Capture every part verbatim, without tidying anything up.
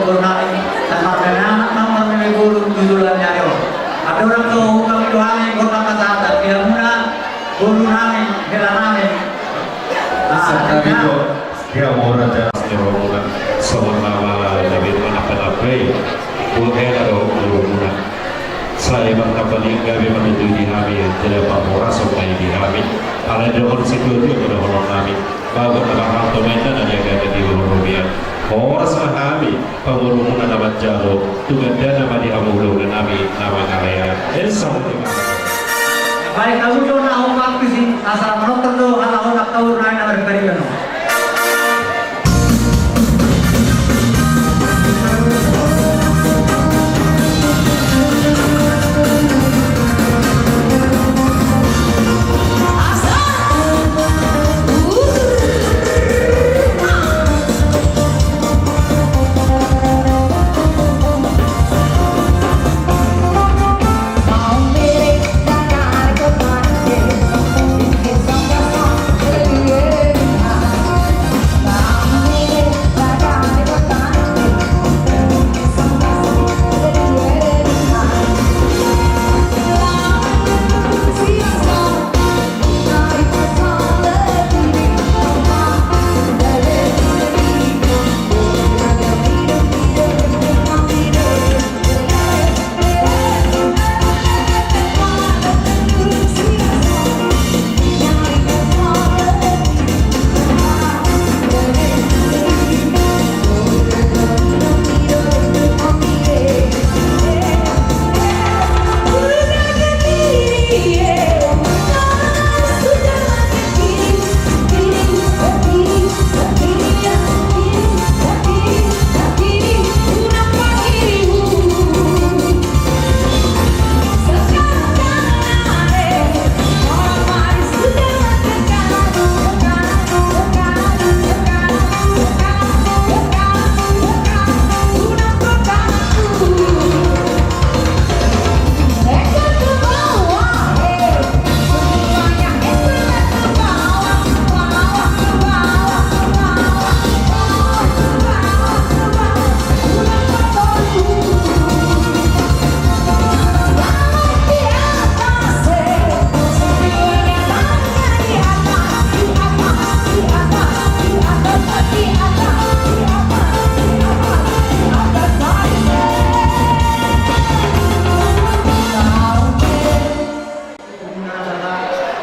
Boru nami, saparmena anak, saparmena boru, tutulan nyari on. Andorang so hukam doa ni, boru nami, kata-kata, di hamuna, boru nami, hela nami. Ah, sakali do, dia mau raja. Songon na mala, tapi mana kena play. Buat hela do, boru muna. Sai mangkapaling gabe manutui di hami, jala pamorasan nai di hami. Alai dohot situtu, dohot hami. Bagot na bahat tomen na dia gabe di boru biar. Horas ma hami. Pamoruon na manjalo, tu gandana ma di hamu ulaon nami na mangalea. Ensang. Baik, kamu do na hau baptis i, asa manortor do, ala hona kau rai na marparian.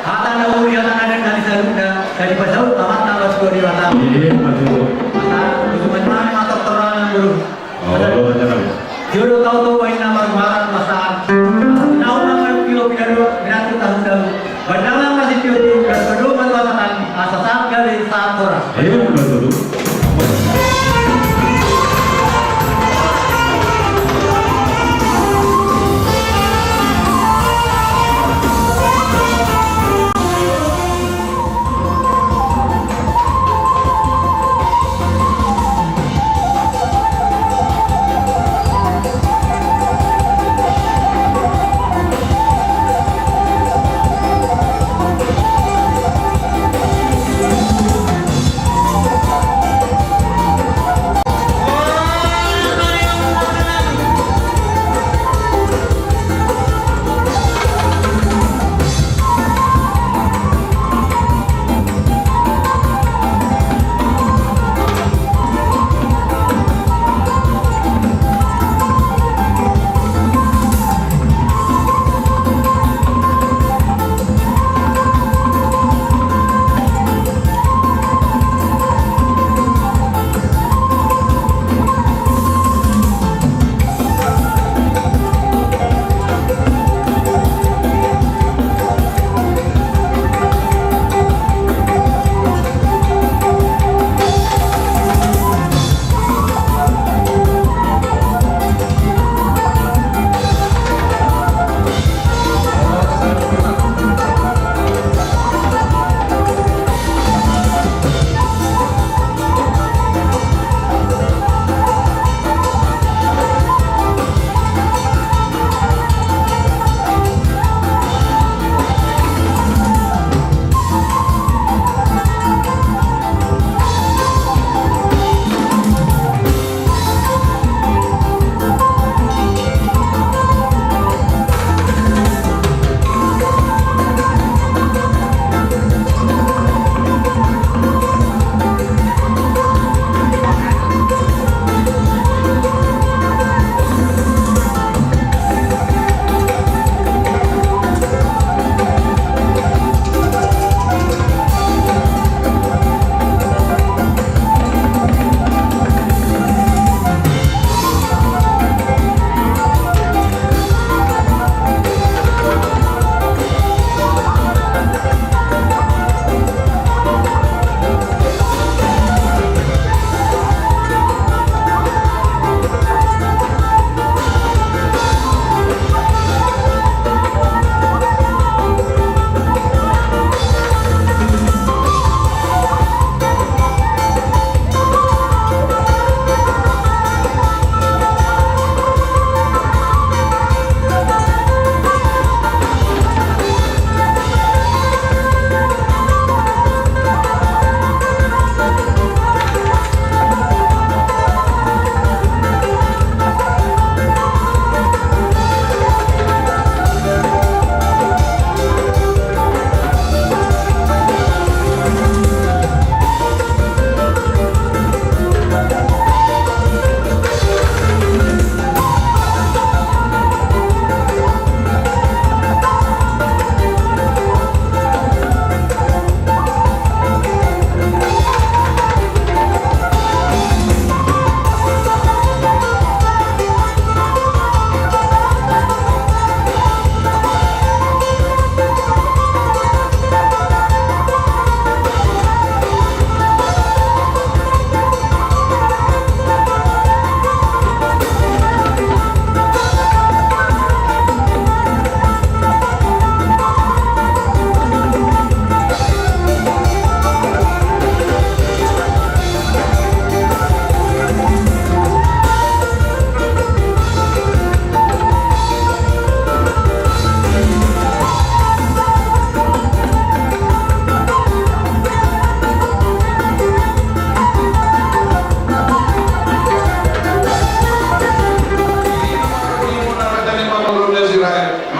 Hata na uli, hata na denggan di saluhutna, sai dipasaut Amanta na martua Debata. Iya, betul. Masa, dusungan nami ma tortoran, Guru. Oh, masa, betul, betul. Jodo tau tu baen na marmuara, masa. Masa, naung na martio pidado, pinatu tahu tahu. Baen na ma sitio-tio, pinatu tahu, masa, masa, asa saat kali, saat horas. Iya, betul, betul.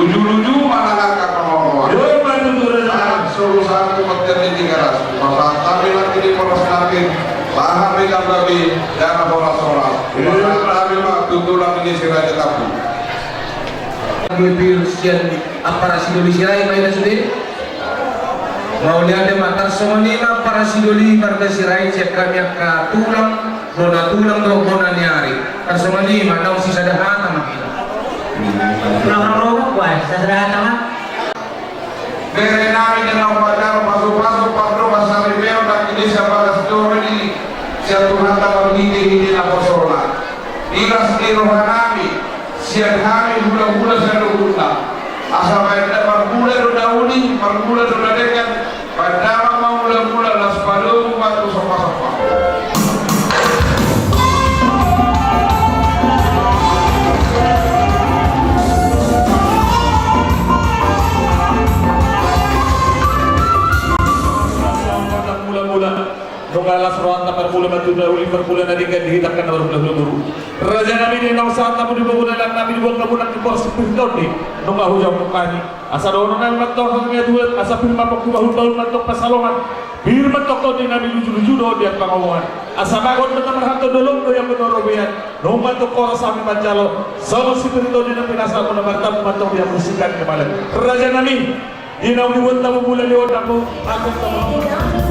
Luju-luju manang angka pangomoan. Yo, manang luju-luju. Anak solu satu matian di Tigaras. Pasahat hami nangkin di Polres nangkin. Lahan di Ganggabi, dana horas-horas. Yo. Pasahat hami ma tu tulang ni si Raja Tabu. Dua pir sian ampara si Doli Sirait ma ina sude. Mauliate ma tarsongon i ma ampara si Doli marga Sirait sian hami angka tulang. Bona tulang do bona ni ari. Tarsongon i ma naung sisada hata ma hita. Tulang rorobot, wah, sisada hata ma. Bere nami na naung mandok pasu-pasu pardongan saripeon nangkin sian bagas joro ni sian Tuhanta marhite-hite naposona. Iras ni roha nami sian hami hula-hula saluhutna. Asa baen damang mula do na uli, marmula do na denggan. Baen damang ma mula-mula, laos padomu ma tu somba-somba. Mula-mula. Nunga las rohanta marmula ma tu na uli, marmula na denggan di hita angka na marhula-hula boru. Raja nami, di naung sahat hamu di pangula, lean nami di boan hamu nangkin, boras pir tondi nunga hujalo hami. Asa dohonon nami ma antong, hami na tuat, asa pir ma pongki, bahul-bahul ma antong pansalongan. Pir ma antong tondi nami, luju-luju do di angka pangomoan. Asa bagot do na marhalto, dolok do i anggo na robean. Nunga antong horas hami manjalo songon si pir tondi na pinasahat muna, martamu ma antong di anggo singkat ni malam. Raja nami, di naung dibuat hamu mula ni on, hamu, hamu, hamu.